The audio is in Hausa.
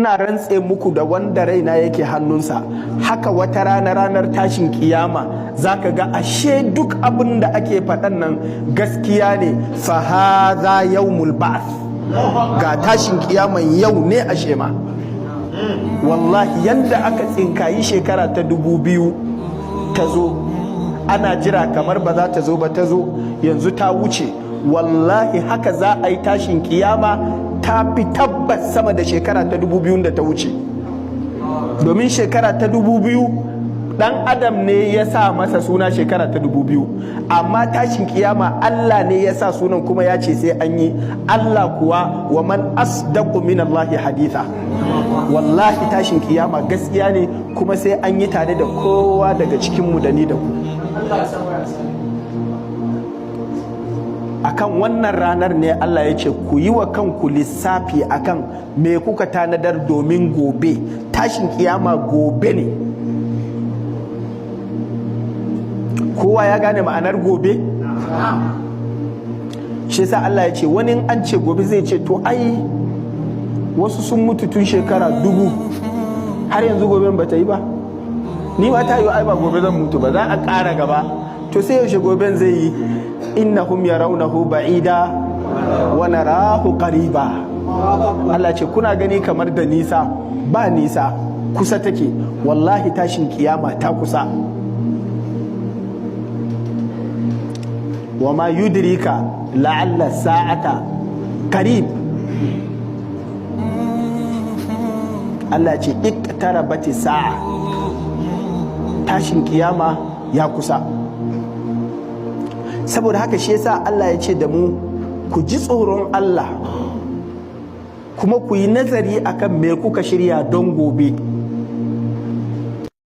Ina rantse muku da wanda raina yake hannunsa, haka wata rana, ranar tashin kiyama, zaka ga ashe duk abin da ake faɗan nan gaskiya ne. فهذا يوم البعث. Ga tashin kiyaman yau ne ashe ma. Wallahi, yanda aka tsinkayi shekara ta 2000 ta zo, ana jira kamar ba za ta zo ba, ta zo, yanzu ta wuce. Wallahi, haka za a yi tashin kiyama, ta fi tabbas sama da shekara ta 2000 da ta wuce, domin shekara ta 2000 dan adam ne ya sa masa suna shekara ta 2000, amma tashin kiyama Allah ne ya sa sunan, kuma ya ce sai an yi. Allah kuwa, ومن أصدق من الله حديثا. Wallahi, tashin kiyama gaskiya ne, kuma sai an yi tare da kowa daga cikinmu, da ni da ku. Akan wannan ranar ne Allah ya ce ku yi wa kanku lissafi akan me kuka tanadar domin gobe. Tashin kiyama gobe ne. Kowa ya gane ma'anar gobe? Shi yasa Allah ya ce wani an ce gobe, zai ce, "To ai wasu sun mutu tun shekara 1000, har yanzu gobe ba ta yi ba. Ni ma ta yi, ai ba gobe zan mutu ba, za a ƙara gaba. To sai yaushe goben zai yi?" إنهم يرونه بعيدا ونراه قريبا. Allah ce kuna gani kamar da nisa, ba nisa, kusa take. Wallahi, tashin kiyama ta kusa. وما يدريك لعل الساعة قريب. Allah ce اقتربت الساعة, tashin kiyama ya kusa. Saboda haka shi yasa Allah ya ce da mu ku ji tsoron Allah, kuma ku yi nazari akan me kuka shirya don gobe.